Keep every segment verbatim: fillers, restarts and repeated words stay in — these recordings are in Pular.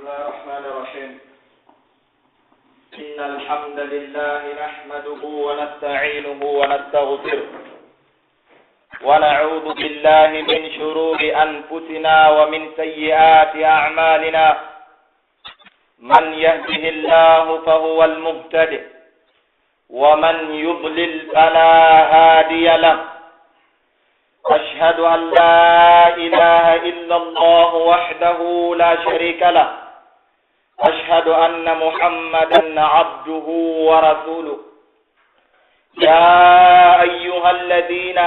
بسم الله الرحمن الرحيم. إن الحمد لله نحمده ونستعينه ونستغفره، ونعوذ بالله من شرور أنفسنا ومن سيئات أعمالنا. من يهده الله فهو المهتد، ومن يضلل فلا هادي له. أشهد أن لا إله إلا الله وحده لا شريك له. أشهد أن محمدا عبده ورسوله. يا أيها الذين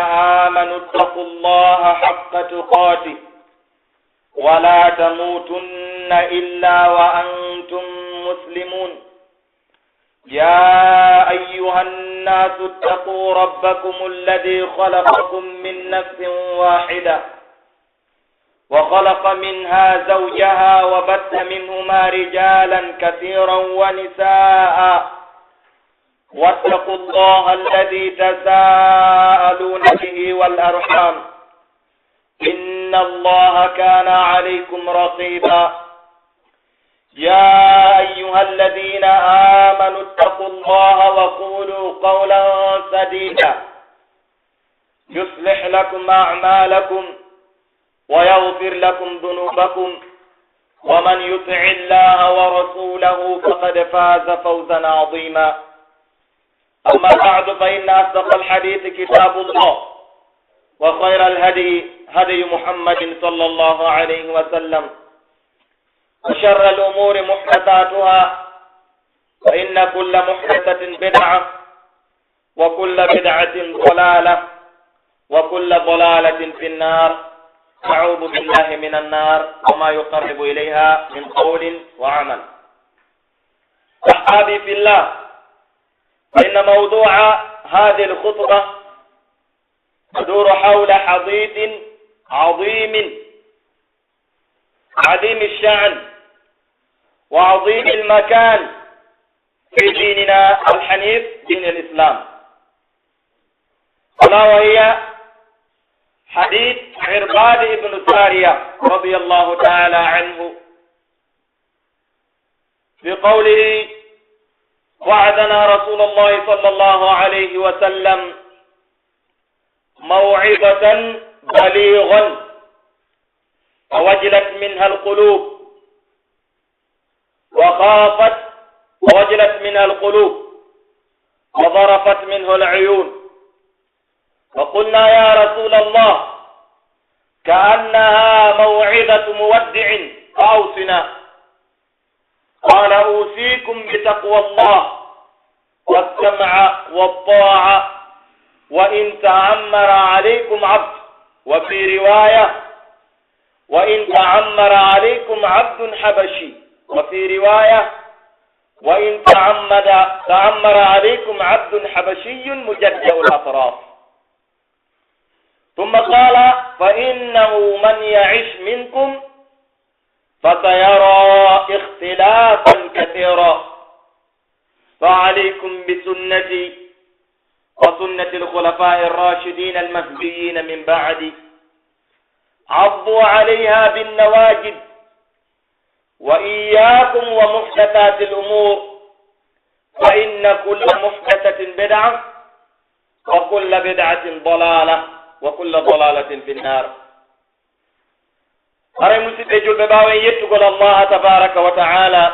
آمنوا اتقوا الله حق تقاته ولا تموتن إلا وأنتم مسلمون. يا أيها الناس اتقوا ربكم الذي خلقكم من نفس واحدة وخلق منها زوجها وبث منهما رجالا كثيرا ونساء، واتقوا الله الذي تساءلون به والأرحام، إن الله كان عليكم رقيبا. يا أيها الذين آمنوا اتقوا الله وقولوا قولا سديدا، يصلح لكم أعمالكم ويغفر لكم ذنوبكم، ومن يطع الله ورسوله فقد فاز فوزا عظيما. أما بعد، فإن أصدق الحديث كتاب الله، وخير الهدي هدي محمد صلى الله عليه وسلم، وشر الأمور محدثاتها، فإن كل محدثة بدعة، وكل بدعة ضلالة، وكل ضلالة في النار. أعوذ بالله من النار وما يقرب إليها من قول وعمل. أحبابي في الله، فإن موضوع هذه الخطبة تدور حول حديث عظيم، عظيم الشأن وعظيم المكان في ديننا الحنيف، دين الإسلام، ألا وهي حديث عرباض بن سارية رضي الله تعالى عنه بقوله: وعظنا رسول الله صلى الله عليه وسلم موعظة بليغا، فوجلت منها القلوب، وخافت، ووجلت منها القلوب، وظرفت منه العيون. فقلنا: يا رسول الله، كأنها موعظة مودع، فأوصنا. قال: أوصيكم بتقوى الله والسمع والطاعة، وإن تأمر عليكم عبد، وفي رواية: وإن تأمر عليكم عبد حبشي، وفي رواية: وإن تعمد، تأمر عليكم عبد حبشي مجدع الأطراف. ثم قال: فإنه من يعش منكم فسيرى اختلافا كثيرا، فعليكم بسنتي وسنة الخلفاء الراشدين المهديين من بعدي، عضوا عليها بالنواجذ، وإياكم ومحدثات الأمور، فإن كل محدثة بدعة، وكل بدعة ضلالة، وكل ضلالة في النار. Haray, musiɓɓe julɓe, ɓaawo en yettugol Allaha tabaraka wa ta'ala,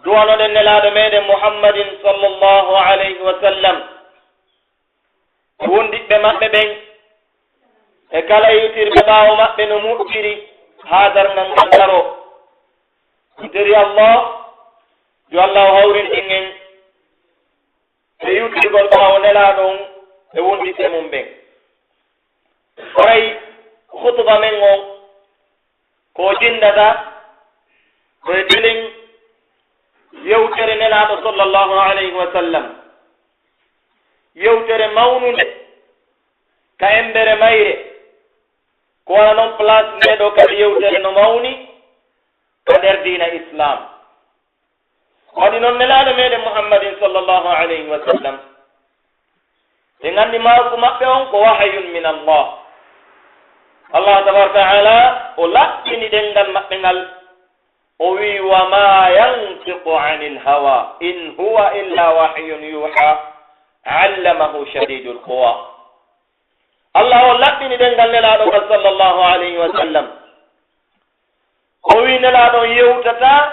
du'anoɗen Nelaaɗo meɗen Muhammadin sallallahu alayhi wa sallam, e wondiɓɓe maɓɓe ɓen, e kala yewtirɓe ɓaawo maɓɓe no moƴƴiri, haa darngal ngal daroo. Teri Allah, yo Allah hawrindin en e yewtirgol ɓaawo Nelaaɗo on e wondiɓɓe mun ɓen. Haray, hutuba men on, ko jindata, ko e telen yewtere Nelaaɗo sallallahu alayhi wa sallam. Yewtere mawnunde ka embere mayre, ko wona non place nde ɗoo kadi yewtere no mawni ka nder diina Islam. Waɗi non Nelaaɗo meɗen Muhammadin sallallahu alayhi wa sallam, en anndi maaku maɓɓe on ko wahayun min Allah. Allah tabaraka wa ta'ala o laɓɓini ɗemngal maɓɓe ngal, O wi'i, "Wa ma yantiqu anil hawa, in huwa illa wahyun yuha, allamahu shadidul quwa." Allah on laɓɓini ɗemngal Nelaaɗo ngal, sallallahu alayhi wa sallam. O wi'i, Nelaaɗo on yewtataa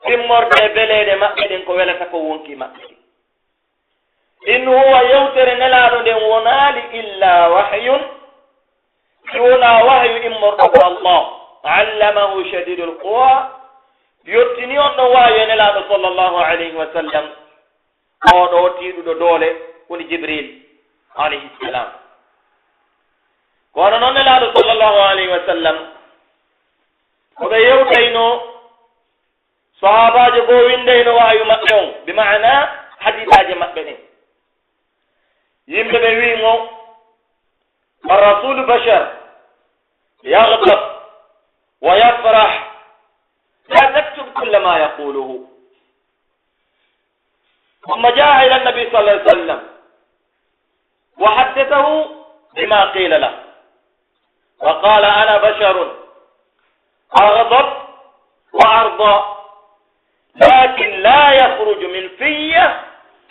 immorde e beleeɗe maɓɓe ɗen, ko welata ko wonki maɓɓe. In huwa, yewtere Nelaaɗo nden wonaali illa wahyun, si wonaa wahyu immorɗo ko Allah. Allamahu shadidul quwa, yottini on ɗon wahyu e Nelaaɗo sallallahu alayhi wa sallam, oo ɗoo tiiɗuɗo doole, woni Jibril alayhi salam. Ko hono non Nelaaɗo sallallahu alayhi wa sallam, ko ɓe yewtaynoo, sahaabaajo goo winndayno wahyu maɓɓe on, bi maana hadiisaaji maɓɓe ɗin. Yimɓe ɓe wi'i mo, "Ar-rasulu bashar, yaghdab wa yafrah, la taktub kulla ma yaquluhu." ثم جاء إلى النبي صلى الله عليه وسلم وحدثه بما قيل له، وقال: "أنا بشر أغضب وأرضى، لكن لا يخرج من في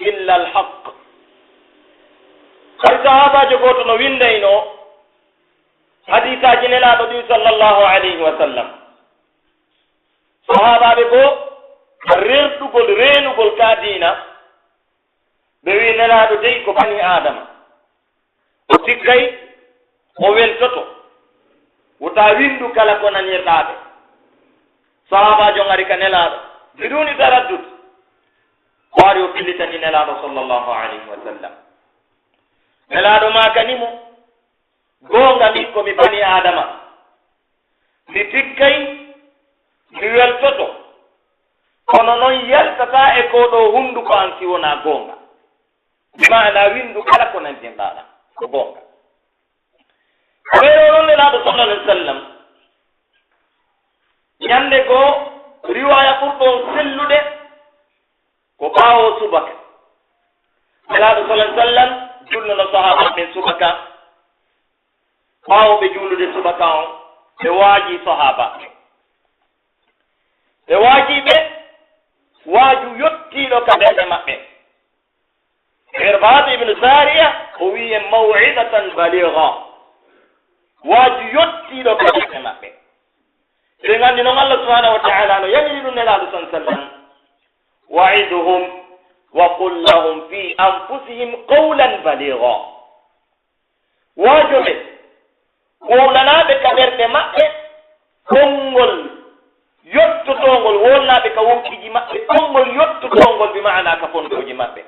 إلا الحق." Hari sahaabaajo gooto no winndaynoo hadiisaaji Nelaaɗo ɗin, sallallahu alayhi wa sallam. Sahaabaaɓe goo, rerɗugol, reenugol ka diina, ɓe wi'i, Nelaaɗo dey ko bani Aadama. O tikkay, o weltoto. Wota winndu kala ko nanirɗaa ɓe. Sahaabaajo on ari ka Nelaaɗo, biduuni taraddud. O ari o fillitani Nelaaɗo sallallahu alayhi wa sallam. Nelaaɗo maakani mo, Goonga, min ko mi bani Aadama. Mi tikkay, mi weltoto. Kono non yaltataa e koo ɗoo hunnduko an si wonaa goonga. Bi maana winndu kala ko nanirɗaa ɗan, ko goonga. Ko ɓeydoo non Nelaaɗo sallallahu alayhi wa sallam. Ñannde goo, riwaaya ɓurɗo on sellude, ko ɓaawo subaka. Nelaaɗo sallallahu alayhi wa sallam julnuno sahaaba ɓen subaka. Ɓaawo ɓe juulude subaka on, ɓe waajii sahaaba ɓen. Ɓe waajii ɓe waaju yottiiɗo ka ɓerɗe maɓɓe. Irbaad ibn Saariya, o wi'i en, "Maw'izatan baligha." Waaju yottiiɗo ka ɓerɗe maɓɓe. Eɗen anndi non Allah subhanahu wa ta'ala no yamiri ɗum Nelaaɗo sallallahu alayhi wa sallam, "Wa'idhum wa qul lahum fi anfusihim qawlan baligha." Waajo ɓe, wowlanaa ɓe ka ɓerɗe maɓɓe konngol yottotoongol, wowlanaa ɓe ka wonkiiji maɓɓe konngol yottotoongol, bi maana ka fondooji maɓɓe.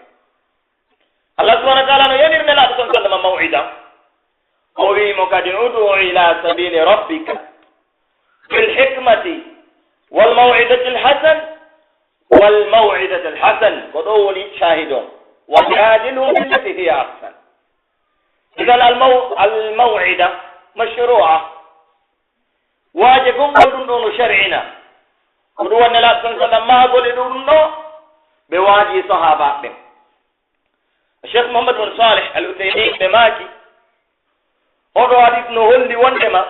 Allah subhanahu wa ta'ala no yamiri Nelaaɗo sallallahu alayhi wa sallam maw'ida. O wi'i mo kadi, "Ud'u ila sabili rabbika bil hikmati wal maw'idatil hasan, wal maw'idatil hasan." Ko ɗo woni shahid on. "Wa jadilhum billati hiya ahsan." Idan al maw-, al maw'ida mashru'a. Waaje gonngol ɗum ɗo no shar'ina. Ko ɗum woni Nelaaɗo sallallahu alayhi wa sallam maagol e ɗum ɗo, ɓe waaji sahaaba ɓen. Cheikh Muhammad bin Salih Al Uthaymin ɓe maaki, oɗo hadis no holli wondema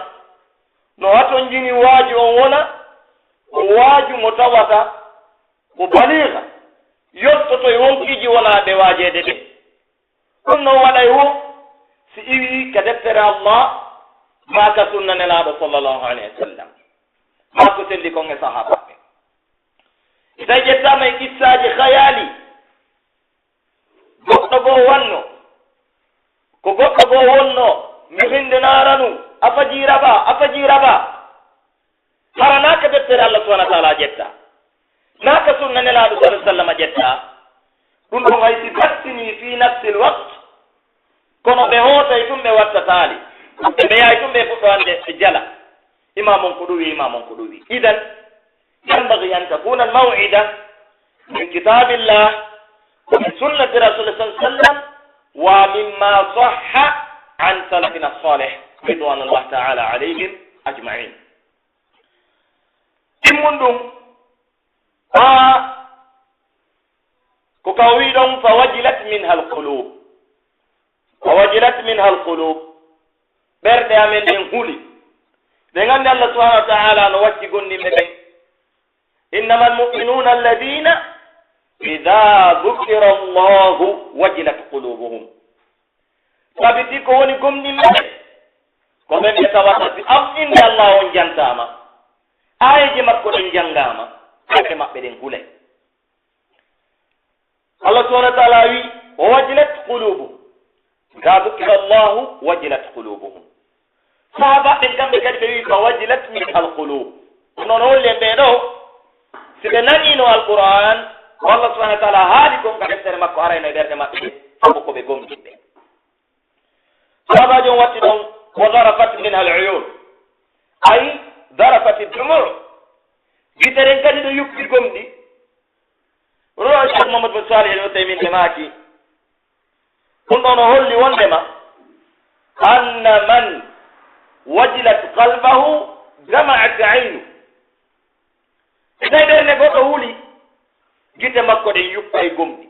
no hatonjini waaju on wona ko waaju mo tawata ko baliiga, yottoto e wonkiiji wonaaɓe waajeede ɗen. Ɗum non waɗay wo si iwii ka deftere Allah, maa ka sunna Nelaaɗo sallallahu alayhi wa sallam, maa ko selli kon e sahaabaaɓe. Si tawi ƴettaama e qissaaji khayaali, goɗɗo goo wanno, ko goɗɗo goo wonno, mi hinde naaranu, a fajii raba, a fajii raba. Hara naa ka deftere Allah subhanahu wa ta'ala ƴetta, naa ka sunna Nelaaɗo sallallahu alayhi wa sallam ƴetta. Ɗum ɗon hay si battinii fi nafsil waqt, kono ɓe hootay tun ɓe wattataali. Ɓe yahay tun ɓe fuɗɗo hande ɓe jala. Imam on ko ɗum wi, imam on ko ɗum wi. Idan, ينبغي أن تكون الموعظة من كتاب الله ومن سنة رسول الله صلى الله عليه وسلم ومما صح عن سلفنا الصالح رضوان الله تعالى عليهم أجمعين. Timmun ɗum, haa ko ka o wi'i ɗon, "Fa wajilat minha al-qulub." "Fa wajilat minha al-qulub." Ɓerɗe amen ɗen huli. Ɗen anndi Allah subhanahu wa ta'ala no wacci gomɗinɓe ɓen. إنما المؤمنون الذين إذا ذكر الله وجلت قلوبهم. Tabiti ko woni gomɗinɓe ɓen, ko ɓen ɓe tawata si an innde Allah on jantaama, aayeeje makko ɗen janngaama, ɓerɗe maɓɓe ɗen hulay. Allah subhanahu wa ta'ala wi, "Wa wajilat qulubuhum. Idha dhukira Allahu wajilat qulubuhum." Sahaaba ɓen kamɓe kadi ɓe wi, "Fa wajilat min al qulub." Ɗun non holli en ɓee ɗoo, si ɓe naniino Alqur'aan, ko Allah subhanahu wa ta'ala haali kon ka deftere makko, arayno e ɓerɗe maɓɓe, sabu ko ɓe gomɗinɓe. Sahaabaajo on watti ɗon, "Wa zarafat minha al uyun." Ay, zarafat ad-dumu'. Gite ɗen kadi no yuppi gomɗi. Ruwa Cheikh Muhammad bin Salih al Uthaymin ɓe maaki, ɗun ɗoo no holli wondema, "Anna man wajilat qalbahu dama'at aynu." Si tawi ɓernde goɗɗo huli, gite makko ɗen yuppay gomɗi.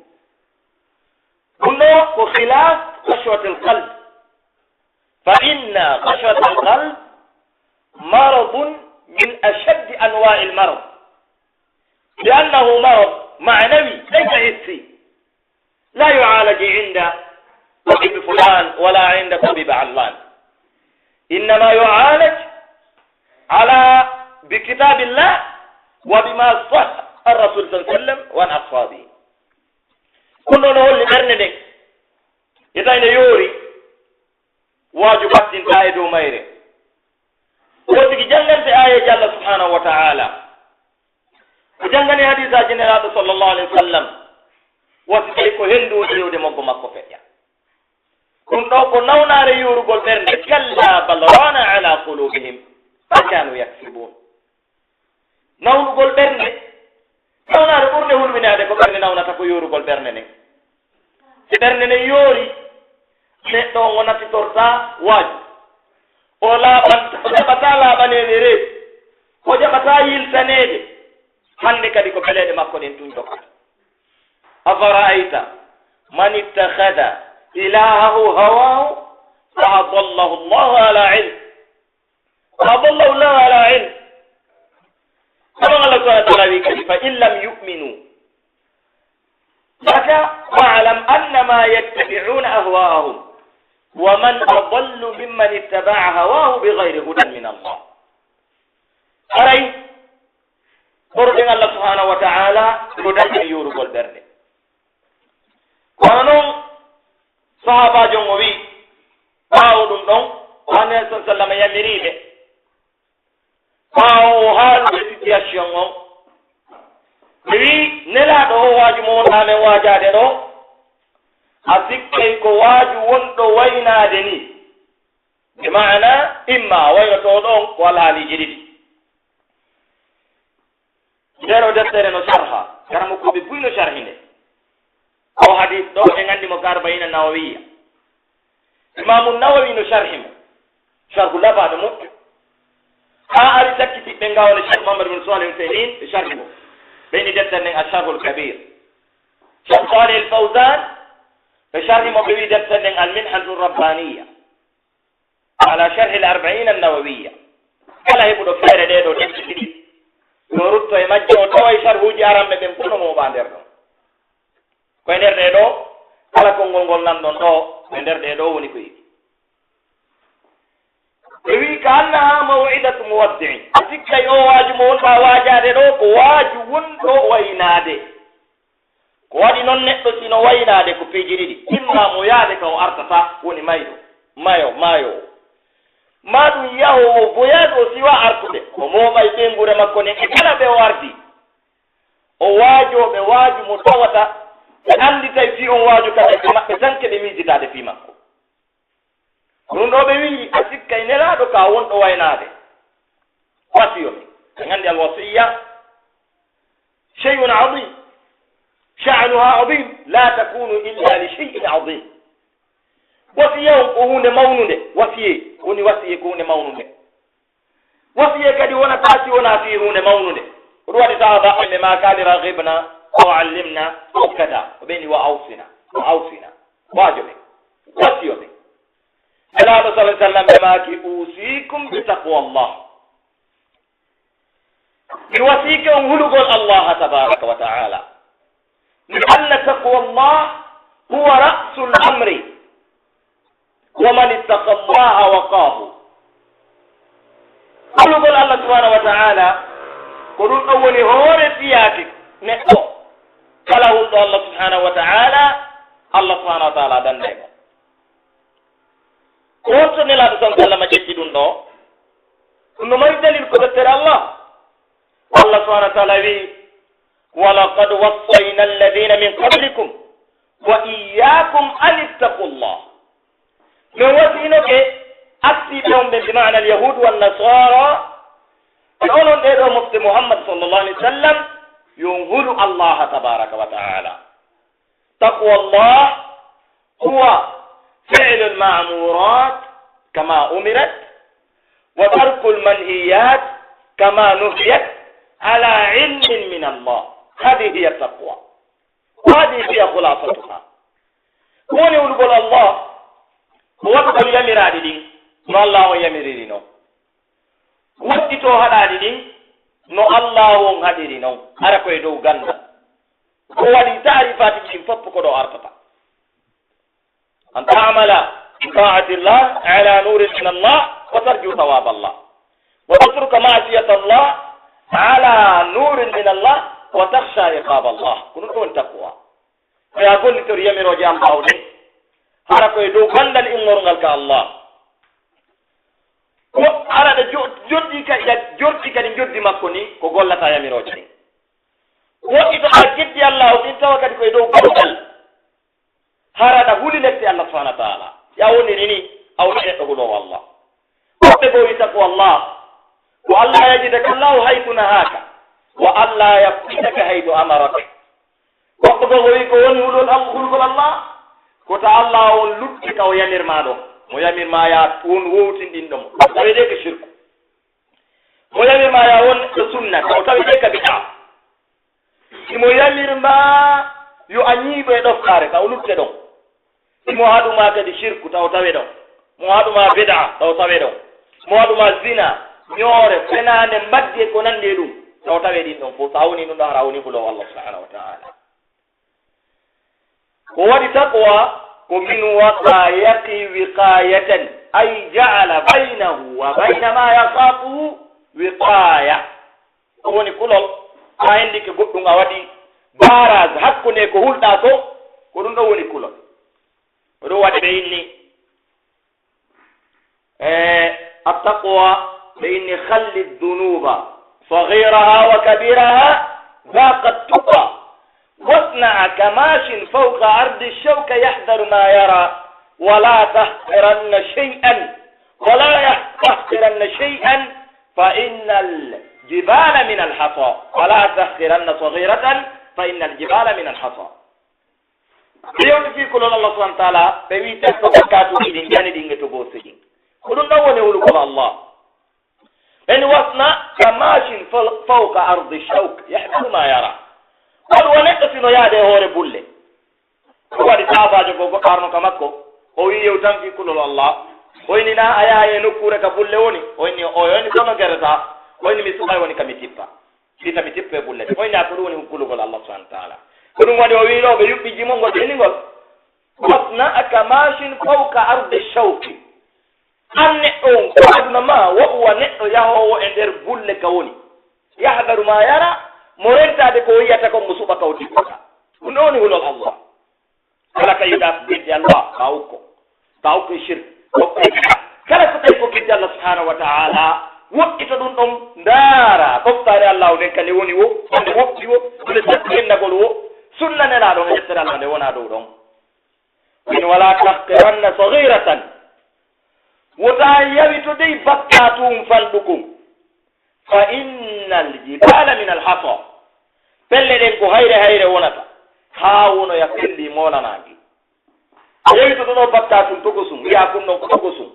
Ɗun ɗoo ko khilaf khashwatil qalb. Fa inna khashwatal qalb maradun min ashaddi anwa'il marad. Li annahu marad ma'nawi laysa hissi. لا يعالج عند طبيب فلان ولا عند طبيب علان. إنما يعالج على، بكتاب الله وبما صح عن الرسول صلى الله عليه وسلم وعن أصحابه. Ɗun ɗoo no holli ɓernde nden, e tawi nde yoori, waaju battintaa e dow mayre. Ko tigi janngante aayeeje Allah subhanahu wa ta'ala. O janngani hadiisaaji Nelaaɗo sallallahu alayhi wa sallam, wa si tawi ko henndu woni iwde moggo makko feƴƴa. Ɗun ɗoo ko nawnaare yoorugol ɓernde, "Kalla bal raana ala qulubihim ma kanu yaksibun." Nawnugol ɓernde, nawnaare ɓurnde hulminaade ko ɓernde nawnata ko yoorugol ɓernde nden. Si ɓernde nden yoori, neɗɗo on o natitortaa waaju. O laaɓanta, o jaɓataa laaɓaneede reedu. O jaɓataa yiltaneede. Hannde kadi ko beleeɗe makko ɗen tun jokkata. أفرأيت من اتخذ إلهه هواه فأضله الله على علم. فأضله الله على علم. Kono Allah subhanahu wa ta'ala wi kadi, "فإن لم يؤمنوا لك فاعلم أنما يتبعون أهواءهم ومن أضل ممن اتبع هواه بغير هدى من الله." Haray, ɓorɗen Allah subhanahu wa ta'ala ko daɗi e yoorugol ɓernde. Kono non, sahaabaajo on o wi'i, ɓaawo ɗun ɗon, Annabi sallallahu alaihi wasallam yamirii ɓe, ɓaawo o haalude situation on, ɓe wi'i, "Nelaaɗo, o waaju mo wonɗaa men waajaade ɗoo, a sikkay ko waaju wonɗo waynaade nii?" Bi maana, imma waynotooɗo on ko alhaaliiji ɗiɗi. Ndee ɗoo deftere no sharha, karamokooɓe buy no sharhi nde. Oo hadiis ɗoo, en anndi mo ka Arba'iina Nawawiyya. Imaamu Nawawi no sharhi mo, sharhu labaaɗo moƴƴo. Haa ari sakkitiiɓe nga wano Cheikh Muhammad bin Salih Uthaymin ɓe sharhi mo. Ɓe inni deftere nden Ash-Sharhul Kabir. Cheikh Salih Al Fawzan ɓe sharhi mo, ɓe wi'i deftere nden Al Minhatu Rabbaniyya ala Sharhi Al Arba'iina An Nawawiyya. Kala heɓuɗo feere ɗee ɗoo defte ɗiɗi, yo rutto e majje, o taway sharhuuji aranɓe ɓen fow no mooɓaa nder ɗon. Ko e nder ɗee ɗoo, kala konngol ngol nanɗon ɗoo, ko e nder ɗee ɗoo woni ko heɓi. Ɓe wi'i, "Ka annaha maw'idatu muwaddi'in." A sikkay oo waaju mo wonɗaa waajaade ɗoo, ko waaju wonɗo waynaade. Ko waɗi non neɗɗo si no waynaade ko piiji ɗiɗi, imma mo yaade ka o artata, woni mayɗo, mayo, maayoowo. Maa ɗun yahoowo voyage o siwaa artude, o mooɓay ɓeynguure makko nden e kala ɓe o ardi. O waajoo ɓe waaju mo tawata ɓe annditay fii on waaju ka ɓe maɓɓe tan keɓe miijitaade fii makko. Ko ɗun ɗoo ɓe wi'i, a sikkay Nelaaɗo ka wonɗo waynaade. Wasiyo men. En anndi al wasiyya shay'un azim. Sha'nuha azim. La takunu illa li shay'in azim. Wasiya on ko huunde mawnunde. Wasiye. Ko woni wasiye ko huunde mawnunde. Wasiye kadi wonataa si wonaa fii huunde mawnunde. Ko ɗun waɗi sahaabaaɓe ɓe maakaali, "Raghibna, aw allimna, aw kada." O ɓe ni, "Wa awsina, wa awsina." Waajo ɓe. Wasiyo ɓe. Nelaaɗo sallallahu alaihi wasallam ɓe maaki, "Usikum bi taqwallah." Mi wasiike on hulugol Allaaha tabaaraka wa ta'aala. لأن تقوى الله هو رأس الأمر، ومن اتقى الله وقاه. Hulugol Allah subhanahu wa ta'ala, ko ɗun ɗon woni hoore fiyaake neɗɗo. Kala hulɗo Allah subhanahu wa ta'ala, Allah subhanahu wa ta'ala danday mo. Ko honto Nelaaɗo sallallahu alaihi wasallam ƴetti ɗun ɗoo? Ɗun no mari dalil ko deftere Allah. Allah subhanahu wa ta'ala wi'i, ولقد وصينا الذين من قبلكم وإياكم أن اتقوا الله. Men wasiyinoke ardiiɓe on ɓen, bi ma'ana al-yahuud wan nasaara, e onon ɓee ɗoo mofte Muhammad sallallahu alaihi wasallam, yo on hulu Allah tabaaraka wa ta'ala. تقوى الله هو فعل المأمورات كما أمرت، وترك المنهيات كما نهيت على علم من الله. هذه هي التقوى. وهذه هي خلاصتها. Ko woni hulugol Allah? Ko waɗugol yamiraaɗi ɗin no Allah on yamiriri non. Waɗɗitoo haɗaaɗi ɗin no Allah on haɗiri non, hara ko e dow ganndal. Ko waɗi taarifaati ɗin fof ko ɗo artata. أن تعمل بطاعة الله على نور من الله وترجو ثواب الله، وتترك معصية الله على نور من الله وتخشى عقاب الله. Ko ɗun ɗon woni taqwa. Ko yo a gollitor yamirooje Allaahu ɗen, hara ko e dow ganndal immorngal ka Allah. Ko hara ɗa jo-, joddi ka, ɗa jorti kadi njoddi makko ni, ko gollata yamirooje ɗen. Woɗɗitoɗaa geddi Allaahu ɗin tawa kadi ko e dow ganndal. Hara ɗa huli lepte Allah subhanahu wa ta'ala. Si a woniri ni, a woni neɗɗo huloowo Allah. Woɓɓe goo wi'ata ko Allah, وألا يجدك الله حيث نهاك، وألا يفقدك حيث أمرك. Woɓɓe goo wi'i ko woni hulol Al-, hulugol Allah, ko ta Allah on lutti ka o yamir maa ɗon. Mo yamir maa yo a won wowtinɗinɗo mo. Taweteeke shirku. Mo yamir maa yo a won neɗɗo sunna, taw taweteeka bid'a. Si mo yamir maa yo a ñiiɓo e ɗoftaare, taw lutte ɗon. Si mo haɗu maa kadi shirku, taw tawe ɗon. Mo haɗu maa bid'a, taw tawe ɗon. Mo haɗu maa zina, ñoore, fenaande, mbaggi e ko nanndi e ɗum, taw tawe ɗin ɗon fof. So a woni ɗum ɗon, hara a woni huloowo Allah subhanahu wa ta'ala. Ko waɗi taqwa, ko من وقى يقي وقاية، أي جعل بينه وبين ما يخافه وقاية. Ko woni kulol, a anndike goɗɗum, a waɗi barrage hakkunde ko hulɗaa ko, ko ɗum ɗon woni kulol. Ko ɗum waɗi ɓe inni, e, التقوى, ɓe inni: خل الذنوب صغيرها وكبيرها ذاق التقى، واصنع كماش فوق أرض الشوك يحذر ما يرى، ولا تحقرن شيئا، ولا تحقرن شيئا، فإن الجبال من الحصى، ولا تحقرن صغيرة، فإن الجبال من الحصى. Ɓe yewti fii kulol Allah subhanahu wa ta'ala, ɓe wi'i: "Tesko bakkaatuuji ɗin, jani ɗin e togoose ɗin." Ko ɗum ɗon woni hulugol Allah. Ɓen wasna ka maashin faw-, fawqa ardi shawk, yahdaru ma yara. Hol wa neɗɗo sino yaade e hoore bulle? Ko waɗi sahaabaajo goo, goɗɗo arno ka makko, o wi'i: "Yewtan fii kulol Allah." O inni: "Na a yahay e nokkuure ka bulle woni?" O inni: "O, o inni, kono gereta." O inni: "Mi suɓay woni ka mi tippa." Fii ka mi tippa e bulle ɗen. O inni: "A, ko ɗum woni hulugol Allah subhanahu wa ta'ala." Ko ɗum waɗi o wi'i ɗoo, ɓe yuɓɓi jimol ngol, ɓe inni ngol: "Wasna ka maashin fawqa ardi shawki." An neɗɗo on, ko aduna maa, waɗu wa neɗɗo yahoowo e nder bulle ka woni. Yahdaru ma yara, mo rentaade ko o yi'ata kon, mo suɓa ka o tippata. Ɗum ɗoo woni hulol Allah. Kala ka yiɗaa ko geddi Allah, ɓaawo ko. Ɓaawo ko e shirk. Kala ko tawi ko geddi Allah subhanahu wa ta'ala, woɗɗito ɗum ɗon, ndaara ɗoftaare Allah o nden ka nde woni wo, nde woɗɗi wo, nde satti gendagol wo, sunna Nelaaɗo on e deftere Allah nde wona dow ɗon. Min wala tahqiranna saghiratan. Wota yawito dey bakkaatu fanɗukun. Fa innal jibala min al hasa. Pelle ɗen ko hayre hayre wonata, haa wonoya pelli moolanaange. A yewitoto ɗoo bakkaatun tokosun, wi'a kun ɗon ko tokosun,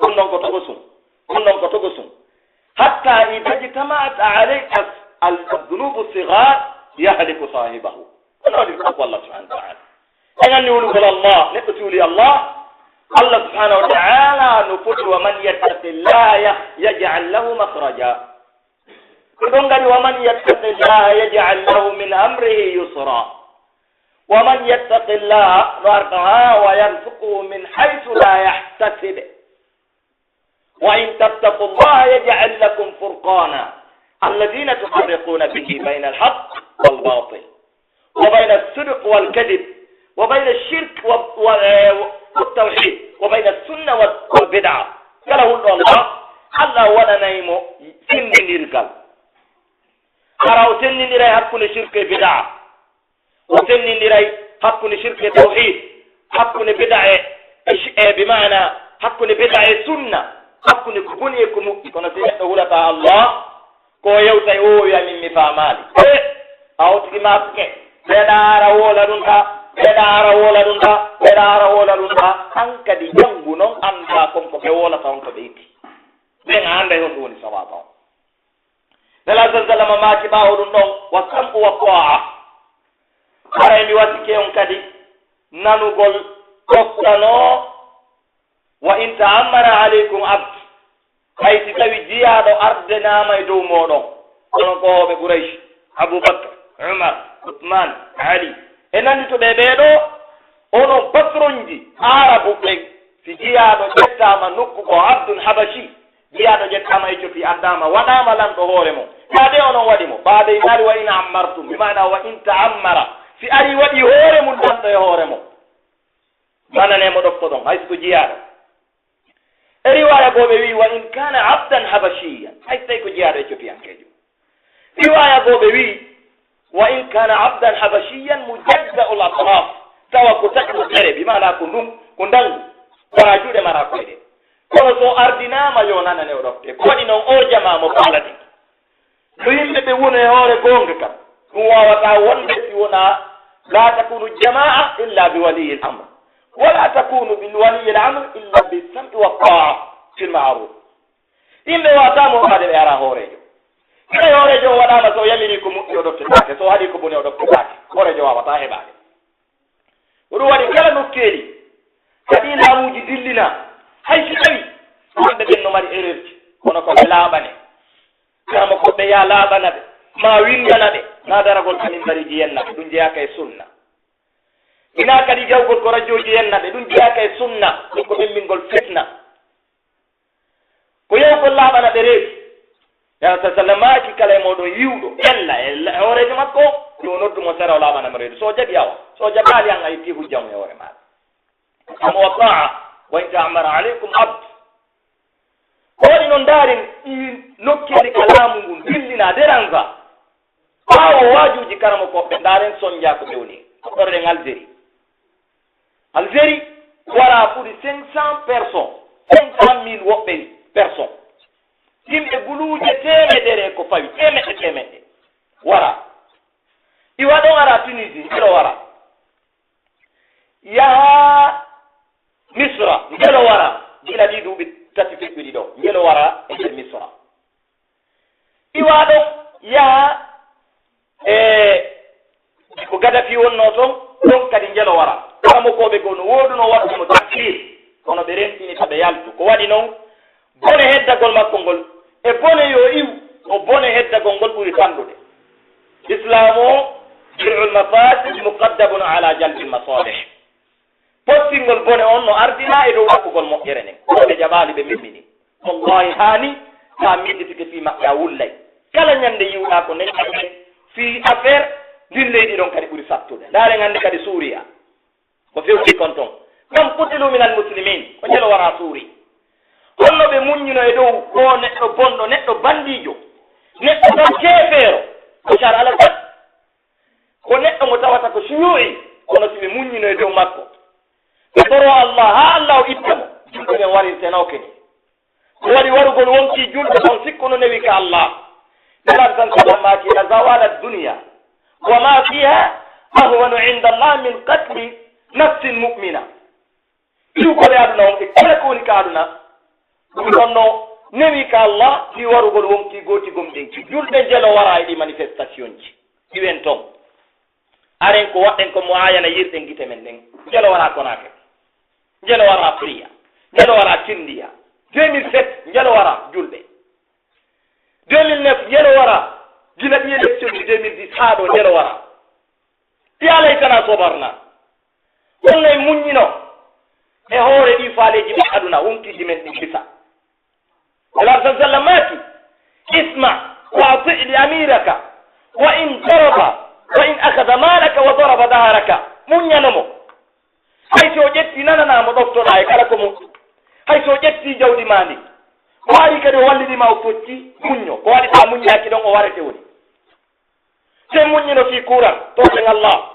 kun ɗon ko tokosun, kun ɗon ko tokosun. Hatta idha ijtama'at alayka al-dhunubu sighar yahliku sahibahu. Ko non woni taqwa Allah subhanahu wa ta'ala. En anndi hulugol Allah, neɗɗo si huli Allah, Allah subhanahu wa ta'ala no foti: "Wa man yattaqillaha yaj'al lahu makhraja." Ko ɗon kadi, ومن يتق الله يجعل له من أمره يسرا. ومن يتق الله, no arta ha, ويرزقه من حيث لا يحتسب. وإن تتقوا الله يجعل لكم فرقانا. الذين تفرقون به بين الحق والباطل. وبين الصدق والكذب، وبين الشرك و-، و-، والتوحيد، وبين السنة وال-، والبدعة. Kala hulɗo Allah, Allah waɗanay mo senndindirgal. Hara o senndindiray hakkunde shirk e bid'a. O senndindiray hakkunde shirk e tawhid, hakkunde bid'a e, e shi-, e bi maana hakkunde bid'a e sunna, hakkunde ko boni e ko moƴƴi. Kono si neɗɗo hulataa Allah, ko o yewtay, o wi'a, "Min mi faamaali." E, a hokkiti maske, ɓe ɗaara woola ɗum ɗa, ɓe ɗaara woola ɗum ɗa, ɓe ɗaara woola ɗum ɗa. An kadi janngu non, anndaa kon ko ɓe woolata on to ɓe itti. Ɓen a annday honɗum woni sawaaba on. Nelaaɗo sallallahu alaihi wasallam maaki ɓaawo ɗum ɗon, "والسمع والطاعة." Haray mi wasike on kadi nanugol, ɗoftanoo, "وإن تأمر عليكم عبد." Hay si tawi jiyaaɗo ardinaama e dow mooɗon, onon ko hoɓe Quraysh, Abu Bakr, Umar, Usman, Ali, e nanndi to ɓe ɓee ɗoo, onon patronji Aarabu ɓen, si jiyaaɗo ƴettaama nokku ko Abdun Habashi, jiyaaɗo ƴettaama Ethiopie, addaama, waɗaama lanɗo hoore mum. Kaa de onon waɗi mo, baade inaali "وإن أمرتم", bi maana "وإن تأمر". Si arii waɗi hoore mum lanɗo e hoore mum, nananee mo, ɗoftoɗon, hay si ko jiyaaɗo. E riwaaya goo ɓe wi'i, "وإن كان عبدا حبشيا", hay si tawi ko jiyaaɗo Etiopiyankeejo. Riwaaya goo ɓe wi'i, "وإن كان عبدا حبشيا مجزأ الأطراف", tawa ko taƴuɗo tere, bi maana ko ndun, ko ndangu, wara juuɗe mara koyɗe. Kono so ardinaama yo nanane o ɗofte. Ko waɗi non oo jamaa mo faalaten. Ko yimɓe ɓe woni e hoore goonga kan. Ɗum waawataa wonde si wonaa, "لا تكون الجماعة إلا بولي الأمر، ولا تكون بولي الأمر إلا بالسمع والطاعة في المعروف." Yimɓe waawataa mooɓaade ɓe alaa hooreejo. Kala hooreejo o waɗaama, so o yamirii ko moƴƴi o ɗoftetaake, so o haɗii ko boni o ɗoftetaake. Hooreejo waawataa heɓaade. Ko ɗum waɗi kala nokkeeli, kadi laamuuji dillinaa, hay si tawi wonɓe ɓen no mari erreur ji, kono ko ɓe laaɓane. Karamokooɓe ɓe yaa laaɓana ɓe, maa winndana ɓe, naa daragol ka minbariiji yenna ɓe, ɗum jeyaaka e sunna. Hinaa kadi jawgol ko rajooji yenna ɓe, ɗum jeyaaka e sunna, ɗum ko ɓemmingol fitna. Ko yewgol laaɓana ɓe reedu. Nelaaɗo sallallahu alaihi wasallam maaki, "Kala e mooɗon yi'uɗo ella e la-, hooreejo makko, yo noddu mo sera, o laaɓana mo reedu." So o jaɓi, awa. So o jaɓaali, an a yettii hujja mum e hoore maaɗa. Sam'u wa ta'a, wa in ta'ammara alaykum abd. Ko waɗi non, ndaaren ɗii nokkeeli ka laamu ngun dillinaa, dérange. Ɓaawo waajuuji karamokooɓe, ndaaren sonjaa ko ɓe woni. Toɗɗoren Algérie. Algérie waraa ɓuri cinq cents personnes, cinq cent mille woɓɓe personnes. Yimɓe guluuje teemedere e ko fawi, teemeɗɗe, teemeɗɗe waraa. Iwa ɗon ara Tunisie, njelo waraa. Yaha Misra, njelo waraa. Gila ɗii duuɓi tati feƴƴuɗi ɗoo, njelo waraa e nder Misra. Iwa ɗon yaha e ko Gaddafi wonnoo ton, ɗon kadi njelo waraa. Karamokooɓe goo no woodunoo waɗude mo takfir, kono ɓe rentini ka ɓe yaltu. Ko waɗi non, bone heddagol makko ngol e bone yo iw, ko bone heddagol ngol ɓuri fanɗude. Islaamu o, درء المفاسد مقدم على جلب المصالح. Pottingol bone on no ardinaa e dow ɗaɓɓugol moƴƴere nden. Kono ɓe jaɓaali, ɓe memmini. Wallahi, haani, si a miijitike fii maɓɓe, a wullay. Kala ñannde yi'uɗaa ko nden, fii affaire ndin leydi ɗon kadi ɓuri sattude. Ndaaren hannde kadi Suuriya. Ko fewti kon ton. كم قتلوا من المسلمين. Ko njelo waraa Suuri. Honno ɓe muññino e dow ɗoo neɗɗo bonɗo, neɗɗo bandiijo, neɗɗo tan keefeero, Bashar al-Assad? Ko neɗɗo mo tawata ko suyu'i, kono si ɓe muññino e dow makko, ɓe toroo Allah, haa Allah o itta mo, julɓe ɓen warirtenooke ni. Ko waɗi warugol wonkii julɓe on sikku no newi ka Allah. Nelaaɗo sallallahu alaihi wasallam maaki, لزوال الدنيا وما فيها أهون عند الله من قتل نفس مؤمنة. Iwgol e aduna on e kala ko woni ka aduna, ɗum ɗon no newi ka Allah, fii warugol wonkii gooti gomɗinki. Julɓe njelo waraa e ɗii manifestation ji. Iwen ton. Aren ko waɗɗen ko mo aayana yirɗen gite men ɗen. Njelo waraa Konaakiri. Njelo waraa Afriya. Njelo waraa Kindiya. Deux mille sept, njelo waraa julɓe. Deux mille neuf, njelo wara, gila ɗi élection ɗi deux mille dix haa ɗoo, njelo wara. Ya laytana sabarna. Honno en muññino e hoore ɗii faaleeji men aduna, wonkiiji men ɗin gisa? Nelaaɗo sallallahu alaihi wasallam maaki, "Isma wa ati li amiraka, wa in daraba, wa in akhadha malaka wa daraba daharaka." Muññano mo. Hay si o ƴetti, nananaa mo, ɗoftoɗaa e kala ko moƴƴi. Hay si o ƴetti jawdi maa ndin, o ari kadi o wallidii ma, o focci, muñño. Ko waɗi so a muññaaki ɗon, o warete woni. Sen muññino fii kuuran, tooɗen Allah.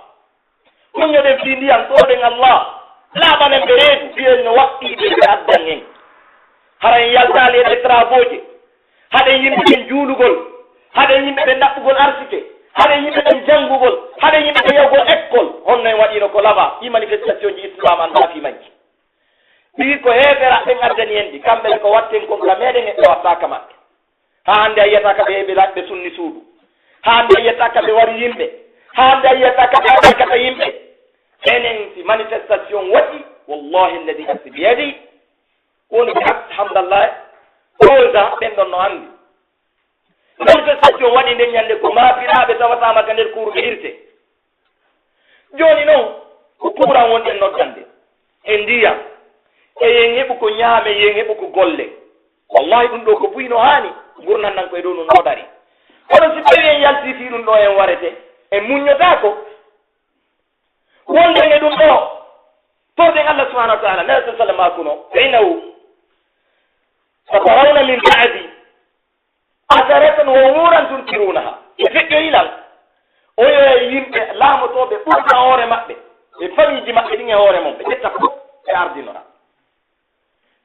Muññoɗen fii ndiyan, tooɗen Allah. Laaɓanen ɓe reedu, mbiyen no waɗɗii ɓe, ɓe addan en. Hara en yaltaali e ɗee travaux je. Haɗen yimɓe ɓen juulugol. Haɗen yimɓe ɓen ɗaɓɓugol arsike. Haɗen yimɓe ɓen janngugol. Haɗen yimɓe ɓen yahugol école. Honno en waɗiino ko laba? Ɗii manifestation ji Islam anndaa fii majji. Ɗii ko heeferɓe ɓen addani en ɗi. Kamɓe ko watten kon ka meɗen, en wattaaka maɓɓe. Haa hannde a yiyata ka ɓe heɓi laɓɓe sunni suudu. Haa hannde a yiyata ka ɓe wari yimɓe. Haa hannde a yiyata ka ɓe attaquata yimɓe. Enen, si manifestation waɗi, wallahi alladhi nafsi biyadi, woni ɓe alhamdulillah, cause ɓen ɗon no anndi. Manifestation waɗi nden ñannde, ko maafiraaɓe tawataama ka nder kuuru ɓe irte. Jooni non, ko kuuran wonɗen noddande, e ndiyan, e yen heɓu ko ñaamen, yen heɓu ko gollen. Wallahi, ɗun ɗoo ko buy no haani, ngurndan nan ko e dow non no dari. Kono si tawii en yaltii fii ɗun ɗoo, en warete, en muññotaako. Wonɗen e ɗun ɗoo, torɗen Allah subhanahu wa ta'ala, Nelaaɗo sallallahu alaihi wasallam maakuno, "Fa innahu satarawna min ba'di atharatan wa umuran tunkirunaha." E feƴƴo ilan, o yo e yimɓe laamotooɓe ɓurɓe hoore maɓɓe, e famiiji maɓɓe ɗin e hoore mon, ɓe ƴetta fof, ɓe ardinora.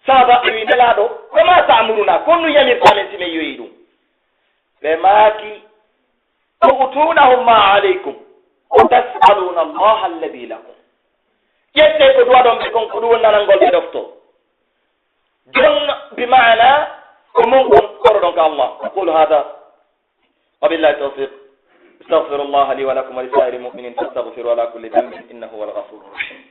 Sahaabaaɓe ɓe wi'i, "Nelaaɗo, wa ma ta'muruna, ko honɗun yamirta men si men yoyii ɗun?" Ɓe maaki, "Tu'tunahum ma alaykum, wa tas'aluna Allaha alladhi lakum." Ƴettee ko duwaɗon ɓe kon, ko ɗun woni nanangol ɓe ɗoftoo. Jon bi maana ko mon kon koroɗon ka Allah. أقول هذا وبالله التوفيق. أستغفر الله لي ولكم ولسائر المؤمنين فاستغفروا على كل ذنب إنه هو الغفور الرحيم.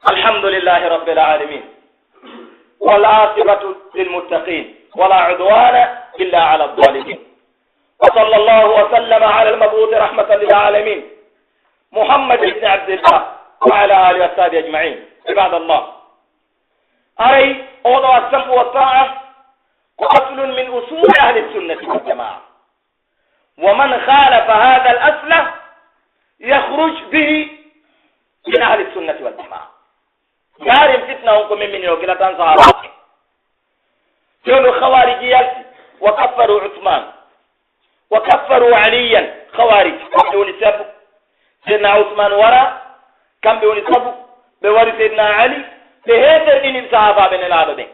الحمد لله رب العالمين. والعاقبة للمتقين. ولا عدوان إلا على الظالمين. وصلى الله وسلم على المبعوث رحمة للعالمين. محمد بن عبد الله وعلى آله وصحبه أجمعين. عباد الله. Aray, oo ɗoo as-sam'u wa ta'a ko aslun min usuli ahli sunnati wal jamaa. Wa man khalafa hadha al-asla yakhruj bihi min ahli sunnati wal jamaa. Ndaarin fitna on ko memminiroo gila tan sahaabaaɓe. Fewndo Khawariji yalti, wa kaffaru Uthman. Wa kaffaru Aliyan, Khawarij, kamɓe woni sabu Seydina Usman wara, kamɓe woni sabu ɓe wari Seydina Ali, ɓe heeferɗini sahaabaaɓe Nelaaɗo ɓen.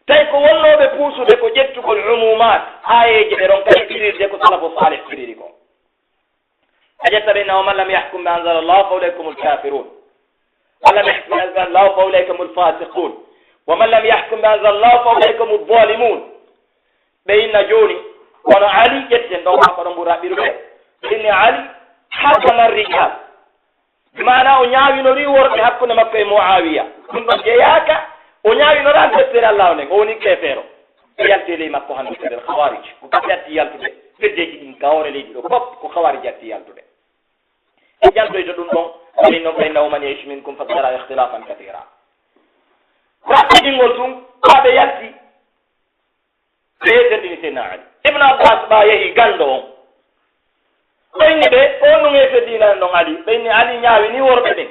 Tawi ko wonnoo ɓe puusude ko ƴettugol umumaat aayeeje ɗe ronka firirde ko salafu saalih firiri kon. A ƴetta ɓe inna, "Wa man lam yahkum bima anzala Allah fa ulaika humul kafirun. Wa man lam yahkum bima anzala Allah fa ulaika humul fasiqun. Wa man lam yahkum bima anzala Allah fa ulaika humuz zalimun." Ɓe inna jooni, kono Ali, ƴetten ɗon, kanko ɗon ɓuri raɓɓirude. Ɓe inni Ali hakama rijal. Bi maana o ñaawinorii worɓe hakkunde makko e Muawiya. Ɗun ɗon jeyaaka, o ñaawinoraali deftere Allah on nden, o woni keefeero. Ɓe yalti e ley makko hannde ko nder Khawarij. Ko kamɓe atti yaltude. Feddeeji ɗin ka hoore leydi ɗoo fof ko Khawarij atti yaltude. E jaltoyta ɗun ɗon, o inni non, "Fa innahu man ya'ish minkum fa sayara ikhtilafan kathira." Raɓɓiɗingol tun, haa ɓe yalti. Ɓe heeferɗini Seydina Ali. Ibn Abbas ɓa yehi ganndo on. O inni ɓe, "Ko honɗun heeferɗinani ɗon Ali?" Ɓe inni, "Ali ñaawini worɓe ɓen."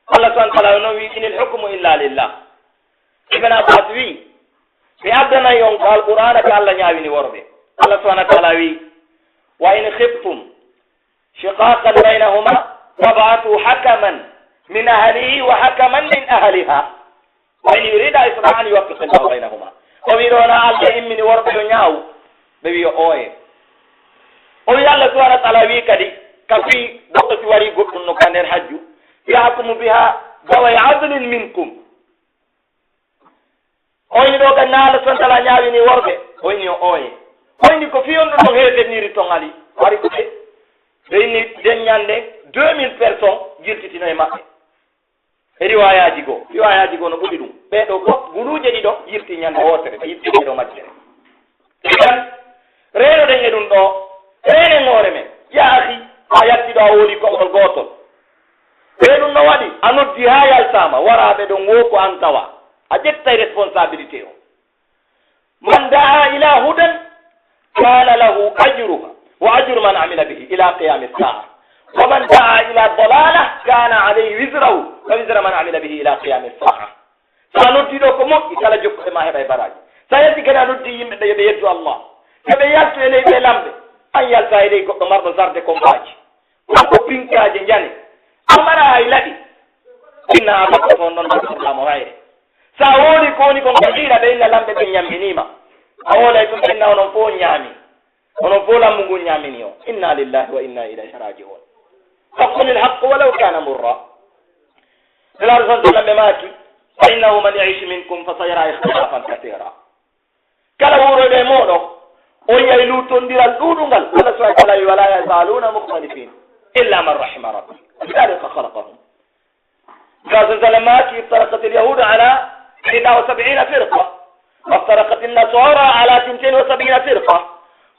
Allah subhanahu wa ta'ala non wi'i, "Inil hukmu illa lillah." Ibn Abbas wi'i, "Mi addanay on ko Alqur'aana ka Allah ñaawini worɓe." Allah subhanahu wa ta'ala wi'i, "Wa in khiftum shiqaqa baynahuma fab'athu hakaman min ahlihi wa hakaman min ahliha. Wa in yurida islahan yuwaffiq Allahu baynahuma." O wi'i ɗoo, na Allah immini worɓe yo ñaawu, ɓe wi'i yo ooye. O wi'i Allah subhanahu wa ta'ala wi'i kadi, ka fii goɗɗo si warii goɗɗun no ka nder hajju, "Yahkumu biha dhaway adlin minkum." O inni ɗoo kadi na Allah subhanahu wa ta'ala ñaawini worɓe, o inni yo ooye. O inni ko fii on ɗun ɗon heeferniiri ton Ali. Wari ko ɓe, ɓe inni nden ñannde deux mille personnes yiltitino e maɓɓe. E riwaayaaji goo, riwaayaaji goo no ɓuri ɗun. Ɓee ɗoo fof guluuje ɗiɗo yilti ñannde wootere, ɓe yilti ɗee ɗoo majjere. Idan, reenoɗen e ɗun ɗoo, reenen hoore men. Yaa akhi, a yalti ɗoo a woodi konngol gootol. E ɗun no waɗi, a noddi haa yaltaama, waraaɓe ɗon woo ko an tawa. A ƴettay responsabilité on. من دعا إلى هدى كان له أجرها وأجر من عمل به إلى قيام الساعة. ومن دعا إلى ضلالة كان عليه وزره ووزر من عمل به إلى قيام الساعة. So a noddii ɗoo ko moƴƴi, kala jokkuɓe ma heɓay baraaji. So a yalti kadi a noddii yimɓe ɓe yo ɓe yeddu Allah, yo ɓe yaltu e ley ɓee lamɓe, an yaltaa e ley goɗɗo marɗo sarde kombaaji. Kanko pinkaaje njane. A maraa hay laɓi. Inna a bakka fof noon ɗaɓɓirɗaa mo hayre. So a woodi ko woni kon ko ɓiira ɓe inna lamɓe ɓe ñamminii ma. A woolay tun inna onon fof on ñaami. Onon fof lammu ngun ñaamini on. Inna lillahi wa inna ilayhi raji'un. فقل الحق ولو كان مرا. Nelaaɗo صلى الله عليه وسلم ɓe maaki, فإنه من يعش منكم فسيرى اختلافا كثيرا. Kala wuuroyɗo e mooɗon, on yi'ay luutondiral ɗuuɗungal. Allah subhanahu wa ta'ala wi'i, ولا يزالون مختلفين إلا من رحم ربي. ولذلك خلقهم. Nelaaɗo صلى الله عليه وسلم maaki, افترقت اليهود على إحدى وسبعين فرقة، وافترقت النصارى على اثنتين وسبعين فرقة،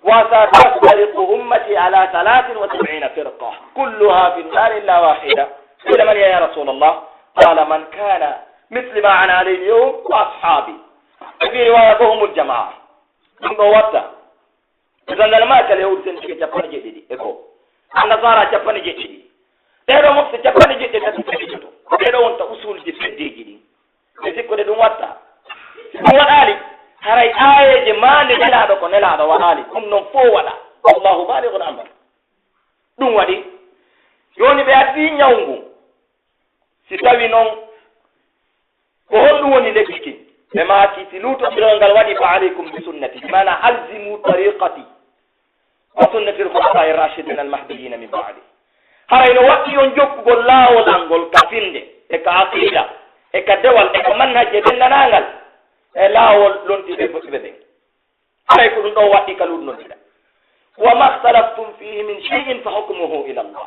وستفترق أمتي على ثلاث وسبعين فرقة، كلها في النار إلا واحدة. قيل من هي يا رسول الله؟ قال من كان مثل ما أنا عليه اليوم وأصحابي. وفي رواية فهم الجماعة. Ɗun ɗoo watta. Ɓe sanndanaa ma kala e wurten tike cappanɗe jeeɗiɗi e go'o. Annasaara cappanɗe jeeɗiɗi. Ɓee ɗoo mofte cappanɗe jeeɗiɗi e tati fedde to. Ɓee ɗoo wonta usulji feddeeji ɗin. Ɓe sikkude ɗun watta. Si ɗun waɗaali, haray aayeeje maande nelaaɗo ko nelaaɗo waɗaali. Ɗun non fow waɗa. والله بالغ أمره. Ɗun waɗi, jooni ɓe addii ñawu ngun. Si tawi non, ko honɗun woni lekki kin? Ɓe maaki, si luutondirol ngal waɗi, فعليكم بسنتي. Bi maanaa, ألزموا طريقتي وسنة الخلفاء الراشدين المهديين من بعدي. Haray no waɗɗii on jokkugol laawol an ngol ka finnde, e ka aqiida, e ka dewal, e ka manhaj e denndaangal, e laawol lontiiɓe moƴƴuɓe ɓen. Haray ko ɗun ɗoo waɗɗii ka luutondira. وما اختلفتم فيه من شيء فحكمه إلى الله.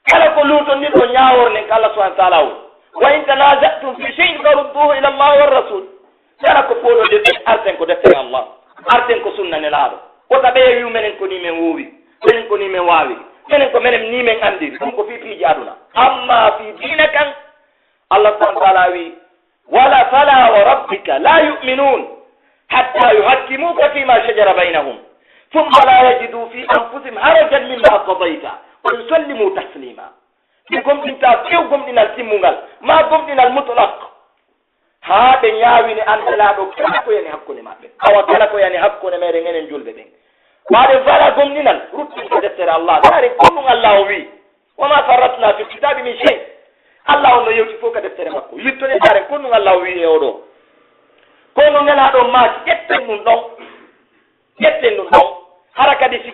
Kala ko luutondirɗon, ñaaworen ka Allah subhanahu wa ta'ala woni. وإن تنازعتم في شيء فردوه إلى الله والرسول. Kala ko fooɗoɗirɗon, arten ko deftere Allah, arten ko sunna Nelaaɗo. Wota ɓe wi'u menen ko nii men woowiri, menen ko nii men waawiri, menen ko menen nii men anndiri. Ɗun ko fii piiji aduna. Ammaa fii diina kan, Allah subhanahu wa ta'ala wi'i, ولا فلا وربك لا يؤمنون حتى يحكموك فيما شجر بينهم ثم لا يجدوا في أنفسهم حرجا مما قضيت ويسلموا تسليما. Ɓe gomɗintaa few gomɗinal timmungal, maa gomɗinal mutlaq, haa ɓe ñaawina an Nelaaɗo kala ko yani hakkunde maɓɓe. Awa kala ko yani hakkunde meɗen enen julɓe ɓen. Ɓaaɗen faalaa gomɗinal, ruttinen ka deftere Allah, ndaaren ko ɗun Allah on wi'i. وما فرطنا في الكتاب من شيء. Allah on no yewti fow ka deftere makko. Yiltoɗen ndaaren ko ɗun Allah on wi'i e oo ɗoo. Ko ɗun Nelaaɗo on maaki, ƴetten ɗun ɗon. Ƴetten ɗun ɗon. Hara kadi si